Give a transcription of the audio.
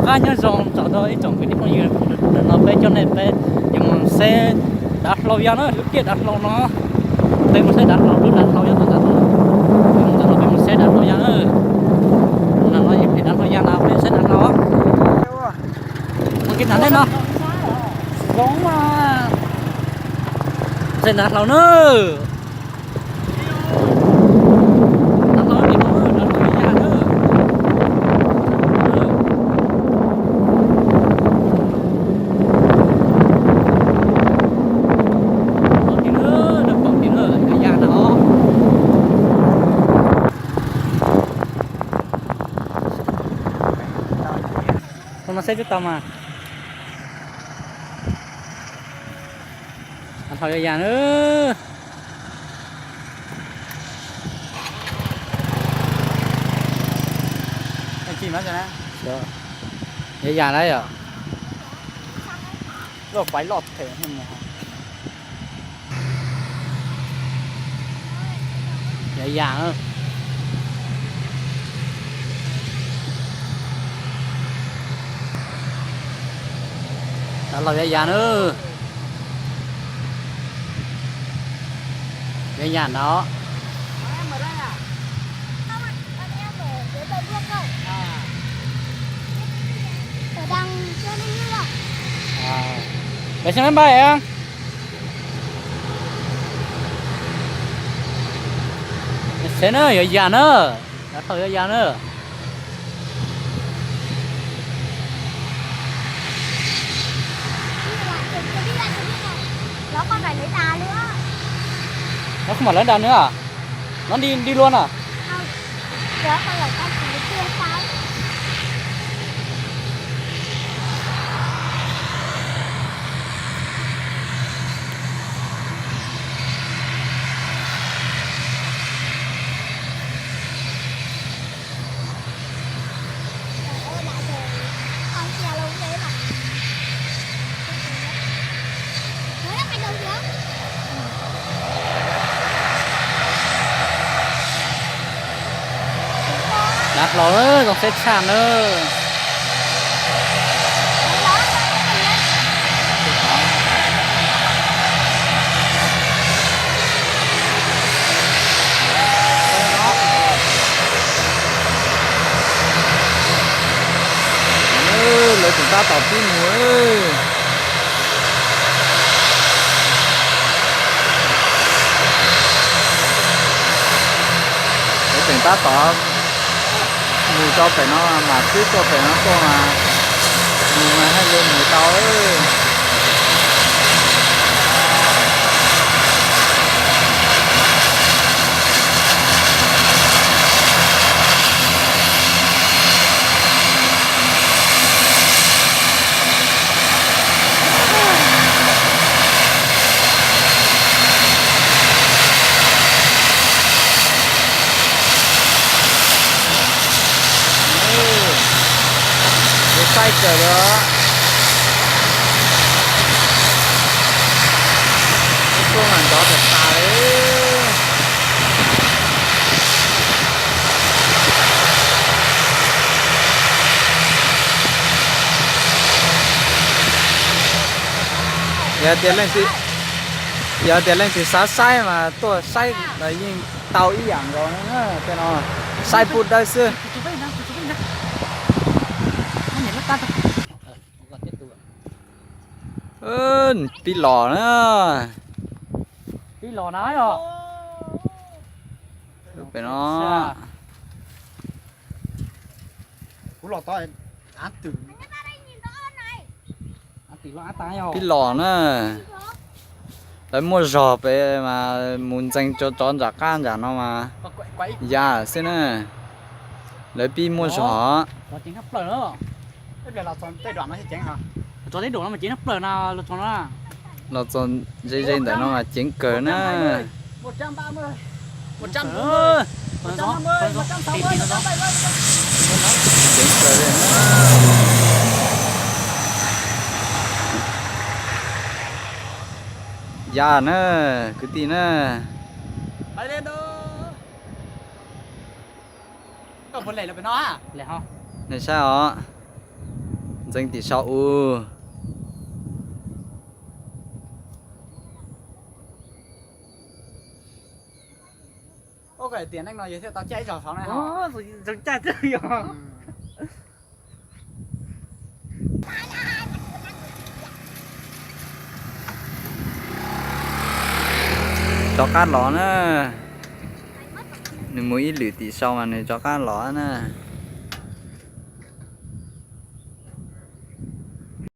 Qab nyob zoo tsaus ntau ib tsoom kwv tij phooj ywg, ntawm no peb coj nej peb yuav mus saib dav hlau ya na, lub tiaj dav hlau no. Peb mus saib dav hlau, lub dav hlau nyob tom ntawd, peb mus saib dav hlau ya na. Ntawm no pem dav hlau ya no, peb saib dav hlau. Mus kiag nram nej no. Zoo mas. Saib dav hlau na. Tus no saib twb tau mas. Hlau ya ya na. Ya ya na yom. Loj pais loj them. Ya ya na. Dav hlau ya ya na. Ya ya no. Peb xe máy bay à? Xe na, yog yas na. Dav hlau yog yas na. Nó không phải lưới đà nữa à? Nó đi đi luôn à? Dav hlau na, zoo siab tshaj na. Lawv tseem tab tom pib mus. Lawv tseem tab tom mus rau pem no mas, twb tuaj pem no tuaj mas, mus mas haj yam mus tau. Tus saib kawg li. Ib tug mas nrov tas tas li. Yog tias leej twg, yog tias leej twg xav saib mas tuaj saib los yeej tau ib yam nkaus na. Tej no saib pub dawb xwb. Pib los na. Pib los na. Pem no. Pib los na. Lawv muaj zog pem mas mus ntxeev tsov nram qab nram no mas ya xwb na. Lawv pib muaj zog. Los txog ze ze ntawm no mas ceev kawg na. Ceev kawg li na. Ya na, kwv tij na. Nej saib os. Txeeb tim sau ub. Tiam neej no yog thiaj tau caij ib zaug saud na. Rov qab los na. Nws mus ib lwm tim sau mas nws rov qab los na.